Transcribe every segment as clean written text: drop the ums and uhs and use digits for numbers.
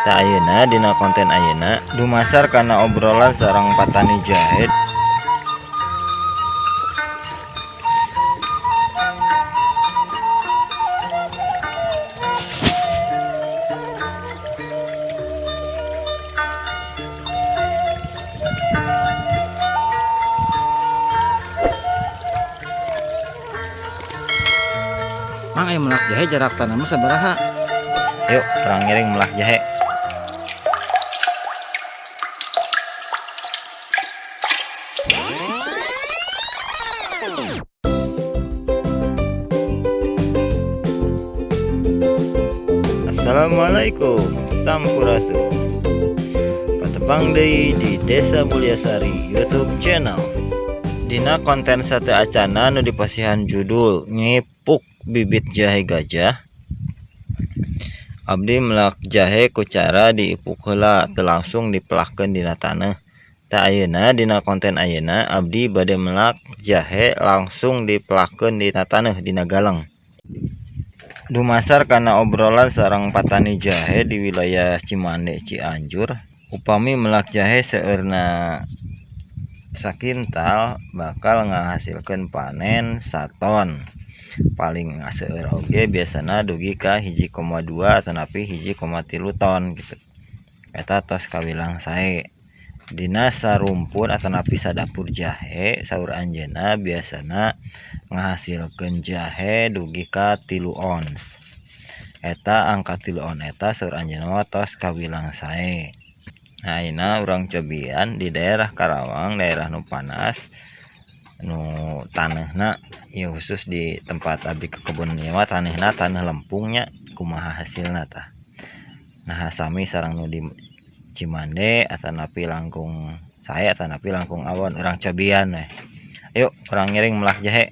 Tah ayeuna dina konten ayeuna dumasar kana obrolan sareng patani jahe. Mang, ayo melak jahe jarak tanamnya sabaraha? Yuk, urang ngiring melak jahe. Assalamualaikum, Sampurasun. Patepang deui di Desa Mulyasari YouTube channel. Dina konten sateuacana nu dipasihan judul ngipuk bibit jahe gajah. Abdi melak jahe ku cara diipuk heula teu langsung dipelahkeun dina taneuh. Tah ayeuna dina konten ayeuna abdi bade melak jahe langsung dipelahkeun dina taneuh dina galeng. Dumasar kana obrolan sareng patani jahe di wilayah Cimande Cianjur, upami melak jahe seueurna sakintal bakal ngahasilkeun panen saton. Paling seueur oge biasana dugi ka 1,2 atanapi 1,3 ton gitu. Eta tos kawilang sae. Dina sarumpun atanapi sadapur jahe saur anjeunna biasana ngahasilkeun jahe dugi ka 3 ons. Eta angka 3 ons eta saur anjeunna mah tos kawilang sae. Nah, ayeuna urang cobian di daerah Karawang, daerah nu panas, nu taneuhna ieu khusus di tempat abdi ke kebun ieu mah taneuhna taneuh lempungnya, kumaha hasilna tah. Nah, sami sareng nu di Cimande atanapi langkung sae atanapi langkung awon urang cobian we. Yuk, urang ngiring melak jahe.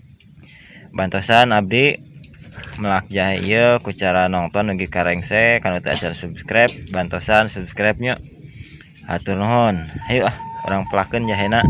Bantosan abdi melak jahe ieu ku cara nongton dugi ka rengse kanu teu acan subscribe, bantosan subscribe nya. Hatur nuhun. Hayu ah, urang pelakeun jahena.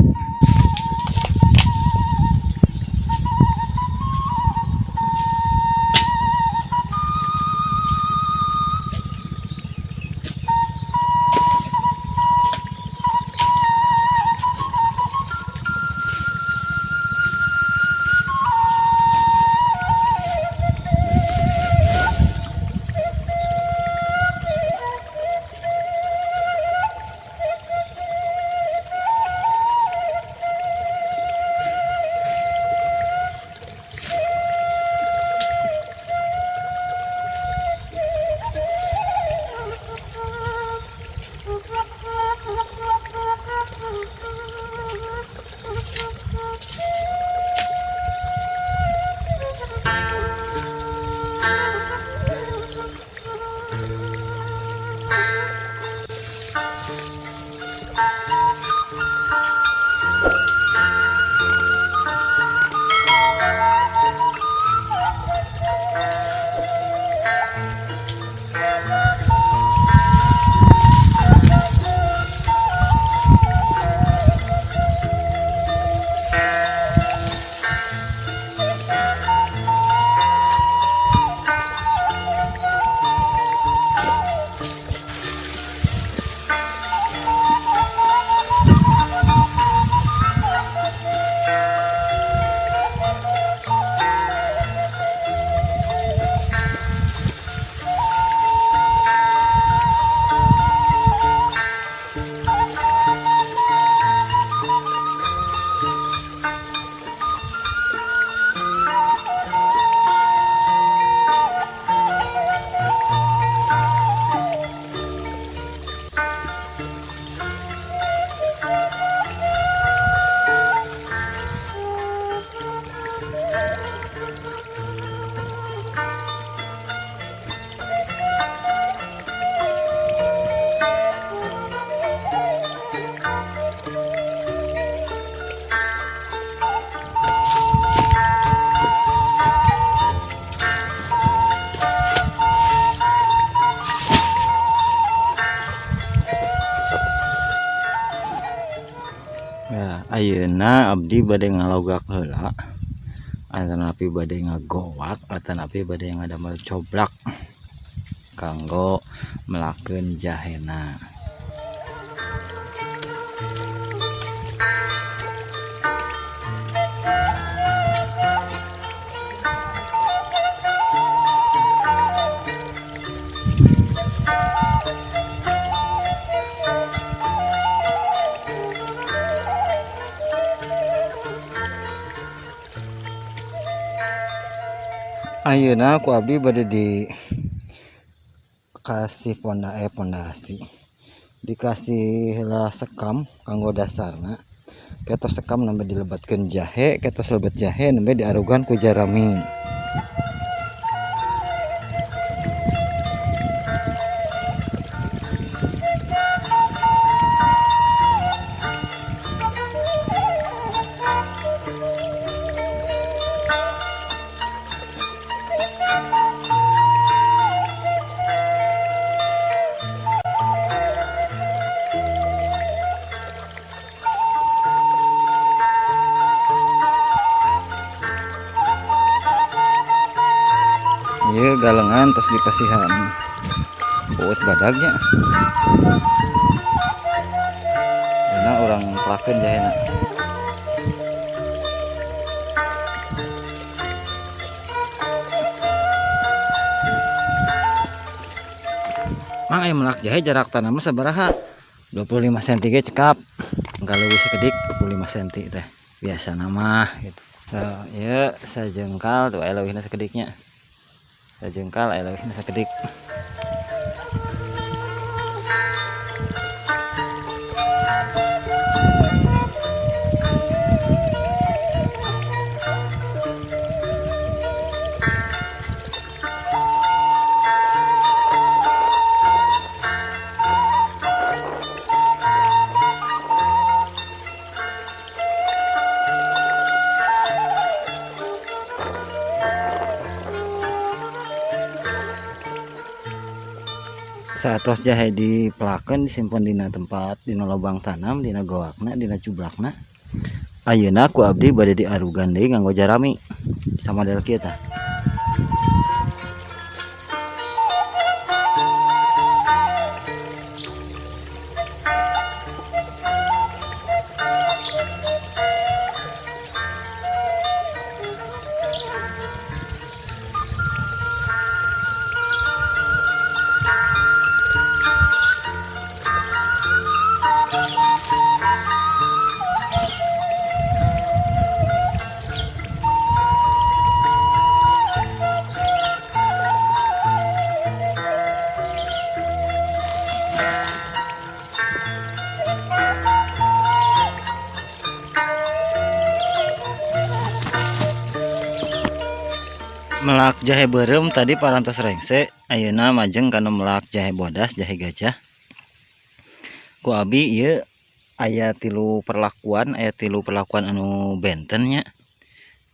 Nah, ayeuna abdi bade ngalogak heula atanapi bade ngagowak atanapi bade ngadamel coblak. Kanggo melakeun jahena. Ayeuna ku abdi bade di kasih pondasi dikasih heula sekam kanggo dasarna. Ketos sekam nembe dilebatkeun jahe, ketos lebet jahe nembe diarugan ku jarami. Ieu galengan tos dipasihan buut badagnya. Enak urang pelakeun jahena. Mang aya melak jahe jarak tanam sabaraha? 25 senti ge cekap. Engka leuwih sakedik 25 senti teh. Biasana mah gitu. Tuh, ieu sajengkal tuh aya leuwihna sakediknya. Sajengkal aya leuwihna sakedik. Saatos jahe dipelakeun disimpen dina tempat dina lobang tanam dina goakna dina cublakna. Ayeuna ku abdi bade diarugan deui nganggo jarami sama model kieu tah. Melak jahe beureum tadi parantos rengse, ayeuna majeng kana melak jahe bodas, jahe gajah. Ku abi ieu aya tilu perlakuan, aya tilu perlakuan anu benten nya.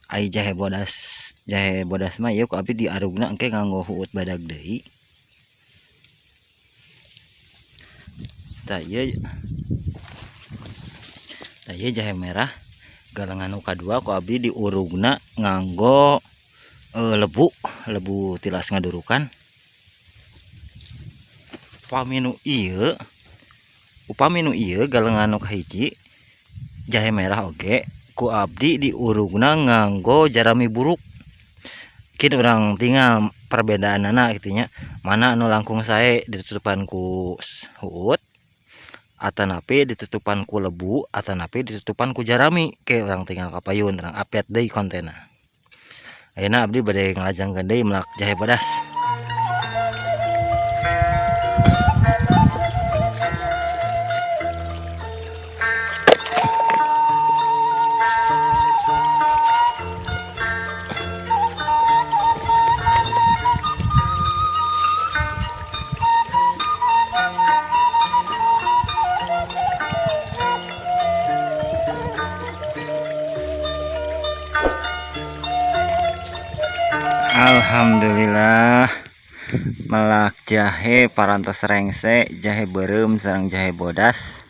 Ai jahe bodas mah ieu ku abi diarugna engke nganggo huut badag deui. Tah ieu jahe merah galengan nu kadua ku abi diurugna nganggo lebu tilas ngadurukan. Upami nu ieu galengan nu kahiji jahe merah oge ku abdi diurugna nganggo jarami buruk. Kin urang tinggal perbedaanana kitu nya, mana anu langkung sae ditutupan ku huut atanapi ditutupan ku lebu atanapi ditutupan ku jarami. Ke urang tinggal kapayun urang update deui kontenna. Ayeuna abdi bade ngalajengkeun deui melak jahe bodas. Alhamdulillah melak jahe parantos rengse, jahe beureum sareng jahe bodas.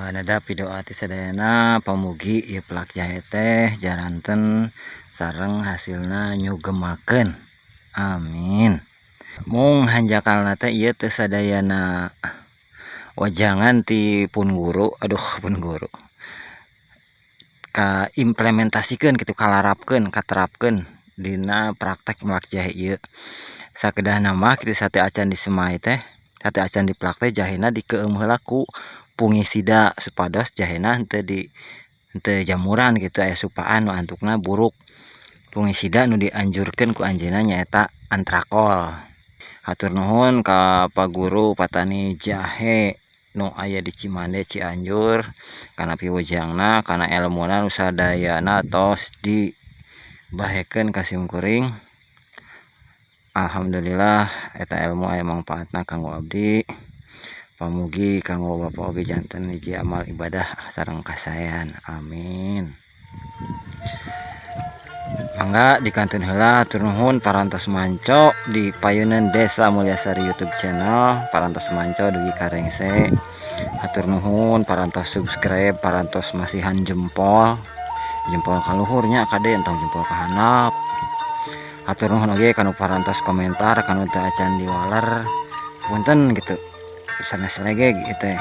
Nada pidoa ti sadayana pamugi ieu pelak jahe teh jaranten sareng hasilna nyugemakeun. Amin. Mung hanjakalna teh ieu teh sadayana wajangan ti pun guru, aduh pun guru ka implementasikeun kitu kalarapkeun katerapkeun dina praktek melak jahe ieu. Sakedahna mah kitu sateuacan disemai teh sateuacan dipelak teh jahena dikeueum heula ku fungisida supados jahena henteu di henteu jamuran kitu aya supaan nu antukna buruk. Fungisida nu dianjurkeun ku anjeunna nyaeta Antracol. Hatur nuhun ka Pak Guru patani jahe nu aya di Cimande Cianjur kana piwejangna kana elmuna nu sadayana tos dibahekeun ka simkuring. Alhamdulillah eta elmu aya mangpaatna kanggo abdi. Pamugi kanggo bapak oge janten hiji amal ibadah sareng kasaean, amin. Mangga dikantun heula hatur nuhun parantos manco di payuneun Desa Mulyasari YouTube channel, parantos manco dugi ka rengse. Hatur nuhun parantos subscribe, parantos masihan jempol, jempol ka luhur nya kade entong jempol ka handap. Hatur nuhun oge kanu parantos komentar kanu teu acan diwaler punten gitu sanes legeg ieu teh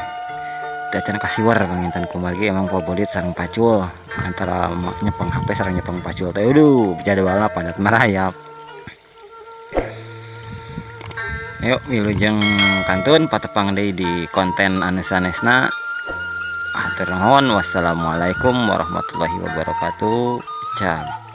teu acan kasiwer panginten kumargi emang favorit sareng pacul antara nyepeng HP sareng nyepeng pacul teh aduh jadwalna padat merayap. Yuk wilujeng kantun patepang deui di konten anu sanesna. Hatur nuhun, wassalamualaikum warahmatullahi wabarakatuh. Cang.